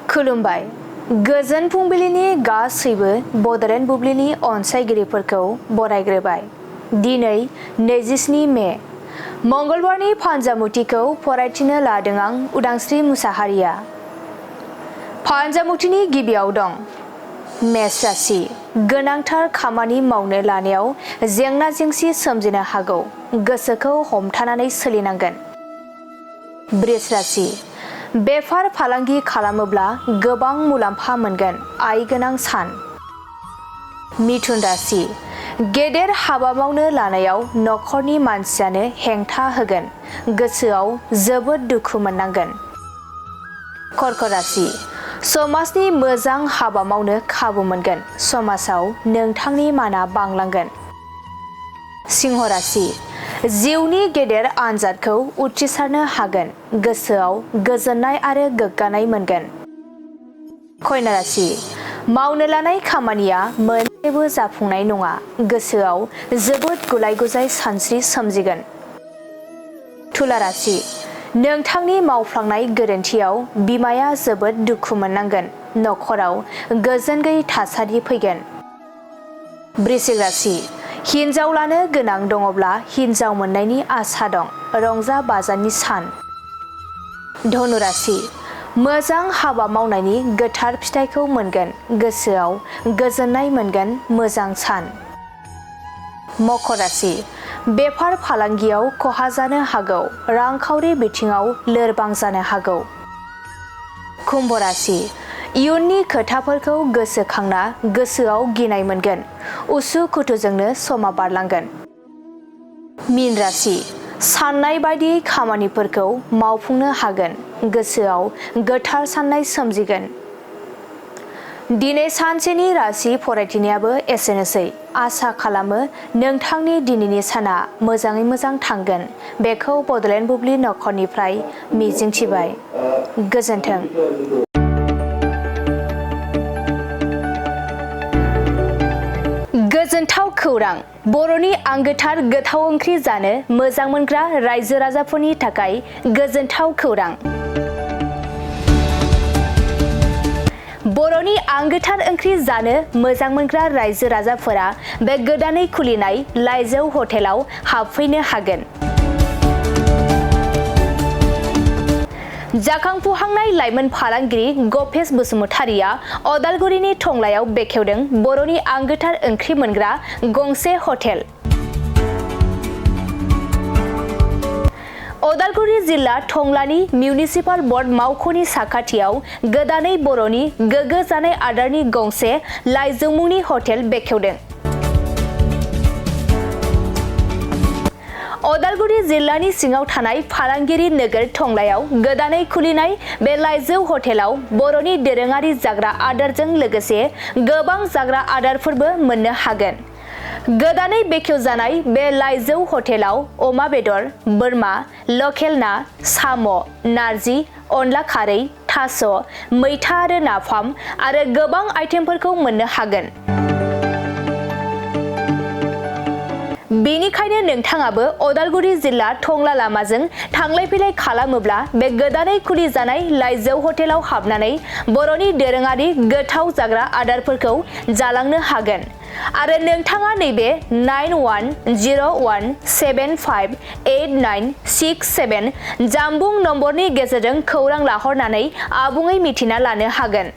खुलुमबाय गोजोन फुंबिलिनि गासैबो बड'लेण्ड बुब्लिनि अनसायगिरिफोरखौ बरायग्रोबाय। दिनै 27 मे मंगलबारनि फान्जामुथिखौ फरायथिनो लादों आं उदांस्रि मुसाहारिया। फान्जामुथिनि गिबियाव दं मेष राशि। गोनांथार खामानि मावनो लानायाव जेंना जेंसि सोमजिनो हागौ, गोसोखौ हमथानानै सोलिनांगोन। वृष राशि। बेफार फालांगि खालामोब्ला गोबां मुलाम्फा मोनगोन, आय गोनां सान। मिथुन राशि। गेदेर हाबा मावनो लानायाव नखरनि मानसियानो हेंथा होगोन, गोसोआव जोबोद दुखु मोननांगोन। कर्कट राशि। समाजनि मोजां हाबा मावनो खाबु मोनगोन, समाजाव नोंथांनि माना बांलांगोन। सिंह राशि। जिउनि गेदेर आनजादखौ उथ्रिसारनो हागोन, गोसोआव गोजोननाय आरो गोग्गानाय मोनगोन। कन्या राशि। मावनो लानाय खामानिया मोनसेबो जाफुंनाय नङा, गोसोआव जोबोद गुलाय गुजाय सानस्रि सोमजिगोन। तुला राशि। नोंथांनि मावफ्लांनाय गोरोन्थियाव बिमाया जोबोद दुखु मोननांगोन, नखराव गोजोन गैयै थासारि फैगोन। वृश्चिक राशि। हिनजाव लानो गोनां दङब्ला हिनजाव मोननायनि आसा दं, रंजा बाजानि सान। धनु राशि। मोजां हाबा मावनायनि गोथार फिथाइखौ मोनगोन, गोसोआव गोजोननाय मोनगोन, मोजां सान। मकर राशि। बेफार फालांगियाव खहा जानो हागौ, रांखावरि बिथिङाव लोरबां जानो हागौ। कुम्भ राशि। इयुननि खोथाफोरखौ गोसोखांना गोसोआव गिनाय मोनगोन, उसु खुथुजोंनो समा बारलांगोन। मीन राशि। साननाय बायदियै खामानिफोरखौ मावफुंनो हागोन, गोसोआव गोथार साननाय सोमजिगोन। दिनै सानसेनि राशि फरायथिनायाबो एसेनोसै। आसा खालामो नोंथांनि दिनैनि साना मोजाङै मोजां थांगोन, बेखौ बड'लेण्ड बुब्लि नखरनिफ्राय मिजिंथिबाय। गोजोन्थों। गोजोनथाव खौरां। बर'नि आंगोथार गोथाव ओंख्रि जानो मोजां मोनग्रा रायजो राजाफोरनि थाखाय गोजोनथाव खौरां। बर'नि आंगोथार ओंख्रि जानो मोजां मोनग्रा रायजो राजाफोरा बे गोदानै खुलिनाय लाइजौ हटेलाव हाबफैनो हागोन। जाखांफुहांनाय लाइमोन फालांगिरि गपेश बसुमतारिया अदालगुरिनि टंलायाव बेखेवदों बर'नि आंगोथार ओंख्रि मोनग्रा गंसे हटेल। अदालगुरि जिल्ला टंलानि मिउनिसिपाल बर्ड मावख'नि साखाथियाव गोदानै बर'नि गोग्गो जानाय आदारनि गंसे लाइजौ मुंनि हटेल बेखेवदों। अदालगुरि जिल्लानि सिङाव थानाय फालांगिरि नोगोर टंलायाव गोदानै खुलिनाय बे लाइजौ हटेलाव बर'नि दोरोङारि जाग्रा आदारजों लोगोसे गोबां जाग्रा आदारफोरबो मोननो हागोन। गोदानै बेखेवजानाय बे लाइजौ हटेलाव अमा बेदर, बोरमा, लकेल ना, साम', नारजि, अनला खारै, थास', मैथा आरो नाफाम आरो गोबां आइटेमफोरखौ मोननो हागोन। बेनिखायनो नोंथाङाबो अदालगुरि जिल्ला टंला लामाजों थांलाय फैलाय खालामोब्ला बे गोदानै खुलिजानाय लाइजौ हटेलाव हाबनानै बर'नि दोरोङारि गोथाव जाग्रा आदारफोरखौ जालांनो हागोन। आरो नोंथाङा नैबे 9101758967 जानबुं नम्बरनि गेजेरजों खौरां लाहरनानै आबुङै मिथिना लानो हागोन।